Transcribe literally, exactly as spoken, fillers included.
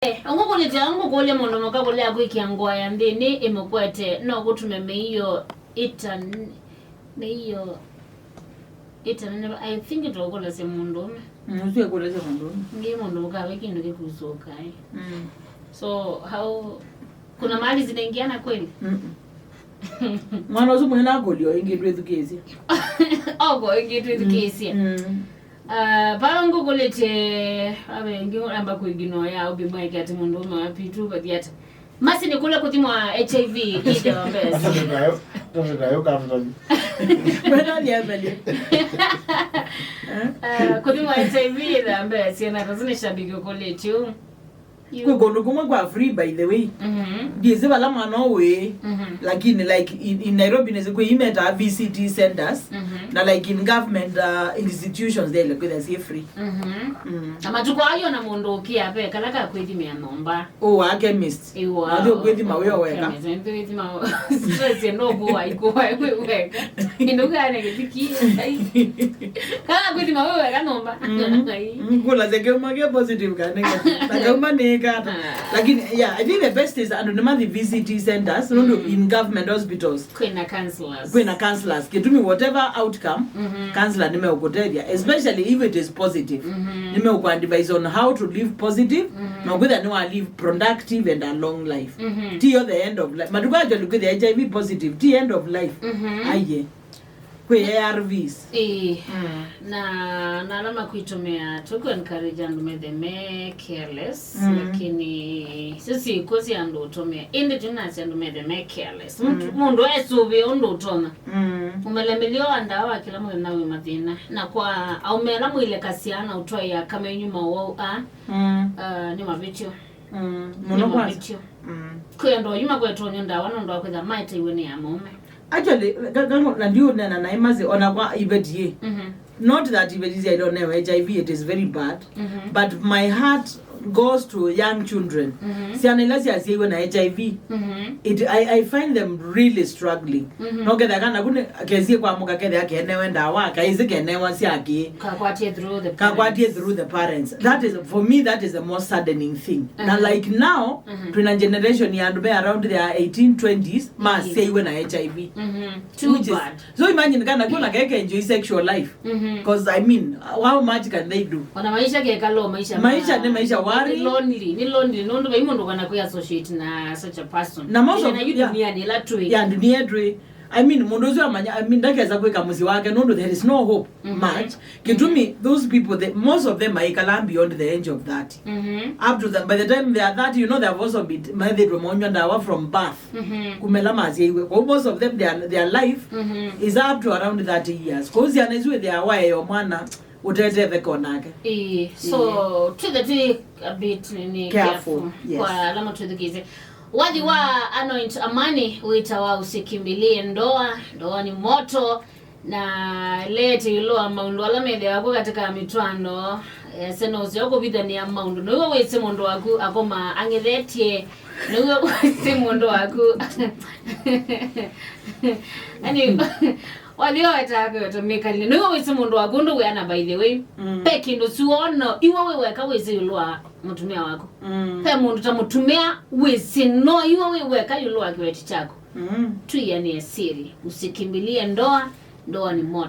Eh, ngũkũlĩtya, ngũkũlya mũndũ mũka kũlea kwĩkĩa ngũa ya nthĩnĩ ĩmũkwete, no kũtume mĩio ĩtan-, mĩio ĩtanene. I think tũkũlasya mũndũũme. Mm, ũsu ekũlasya mũndũũme. Ngi mũndũ mũka ve kĩndũ kĩkusũka, eh. Mm. So, how, kuna mahali zinaingiana kweli? Mm-mm. Mwana ũsu mwena akũlio ĩngĩ ndwĩthukĩĩsye. Oko ĩngĩ twĩthukĩĩsye. Mm. Ah, pala ngũkũlĩtye, avengi amba kwĩginoya ũbi mwaĩke atĩ mũndũũme wa pitu vathi ata. Masi nĩ kũla kũthimwa H I V ĩthĩwa mbesa. Tafika yo, tafika yo kamtani. Mwena ni amelie. Ah, kũthimwa H I V ĩthĩwa mbesa, na kazi nĩ shabiki ũkũlĩtye. Kwĩ kũndũ kũmwe kwa free, by the way. Mhm. Ndiĩsĩ vala mwana ũũ wĩ, mhm, lakini, like, in, in Nairobi nĩsĩ kwĩ imetaa V C T centers, mhm, na, like, in government, uh, institutions there, like, kwĩthĩa syĩ free. Mhm. Mm. Na matukũ ayo na mũndũ ũkĩa ve kala ka kwĩthimĩa nyũmba. Ũũ wa chemist. Ĩwa. Wathi ũkwĩthima wĩ o weka. Chemist, nĩ kwĩthima stress no kuwa ikuwa wĩ weka. Ino gane kĩtiki. Kala kwĩthima wĩ weka nyũmba. Mm. Ai. Mm, kũlasya kĩuma kĩ positive kana nĩ kĩ. Na kĩuma nĩ kata. Ah. Lakini, yeah, I think the best is andũ nĩmathi V C T centers, nũndũ, mm, in government hospitals. Kwĩna counselors. Kwĩna counselors. Kĩtumi whatever outcome, mhm, counselor nĩmeũkũtethya, especially if it is positive. Mhm. Nĩmeũkũadvise on how to live positive, mhm, na kwĩthĩa nĩwa live productive and a long life. Mhm. Ti yo the end of life. Matukũ acho likwĩthĩa H I V positive, ti end of life. Mhm. Aiye. Kwĩ A R Vs. Ĩĩ. Mm. Na, na ala makwĩtũmĩa, tũkũ encourage andũ methe me careless, mm, lakini sisi ikosi andũ ũtũmĩa. Ĩndĩ tũnasya andũ methe me careless. Mũndũ, mm, mũndũ esũvĩe ũndũ ũtonya. Mm. Ũmelemelio wa ndawa wa kĩla mũthenya wĩ mathĩna. Na kwa aũme ala mwĩlekasya na ũtwaĩa kamenyu mawau a, mm, ah, nĩ mavĩtyo. Mm. Nĩ mũno kwanza. Mavĩtyo. Mm. Kwĩ andũ ayu makwetwe nĩ ndawa nũndũ wa kwĩtha maeteiwe nĩ amũme. Actually, ga-, ga-, na ndiũneena naĩ masi, ona kwa Iveti ĩ. Mhm. Not that Iveti syaĩle ũnewe H I V, it is very bad, mhm, but my heart goes to young children. Mhm. Syana ila syasyaiwe na H I V, mhm, it, I, I find them really struggling. Mhm. No ketha kana kune kesie kwa mũka ketha kenewe ndawa, kaisi kenewa syaki. Kakwatie through the parents. Kakwatie through the parents. That is, for me, that is the most saddening thing. Na, mhm, like now, mhm, twina generation ya andũ me around their eighteen, twenties, mhm, masyaiwe na H I V. Mhm. Too bad. So imagine kana kuna keke enjoy sexual life. Mhm. 'Cause, I mean, how much can they do? Ona maisha kekalo maisha. Maisha ma-, ni maisha worry. Ni lonely, ni lonely. Nũndũ vai mũndũ kana kwĩ associate na such a person. Na most of, na yu, yeah, duniani ĩla twĩ. Yeah, dunia yetu. I mean, mũndũ ũcio amanya, I mean, ndakesa kwĩka mũsyĩ wake nũndũ there is no hope, mhm, much. Kĩtumi, mhm, those people, they, most of them are ikala beyond the age of thirty. Mhm. Up to them, by the time they are thirty, you know, they have also been, mathĩtwe maonywa ndawa from birth. Mhm. Kumela masyaiwe. Kwa most of them, their, their life, mhm, is up to around thirty years. Kwa syana isu, they are wayo mwana, ũtetetheka onake. Ĩĩ. So, ĩĩ, twĩthe twĩ a bit nini, careful, careful, yes, kwa ala matwĩthukĩĩsye. Wathi wa Anoint Amani wĩtawa Usikimbilie Ndoa, Ndoa ni Moto, na lete ĩũlũ wa maũndũ ala methĩawa ku katika mĩtwaano, eh, sena ũseo kũvithania maũndũ. Nĩw'o wĩsĩ mũndũ waku akoma ang'ethetye, nĩw'o wĩsĩ mũndũ waku. Yaani, wathi wetaa kwĩweta mĩkalile, nĩw'o wĩsĩ mũndũ waku ũndũ wĩana, by the way. Mm. Pe kĩndũ siwona, iwe wĩ weka wĩsĩ ĩũlũ wa mũtumĩa waku. Mm. Pe mũndũ ta mũtumĩa wĩsĩ no iwe wĩ weka ĩũlũ wa kĩweti kyaku. Mm. Tuianĩe siri, usikimbilie ndoa, ndoa ni moto.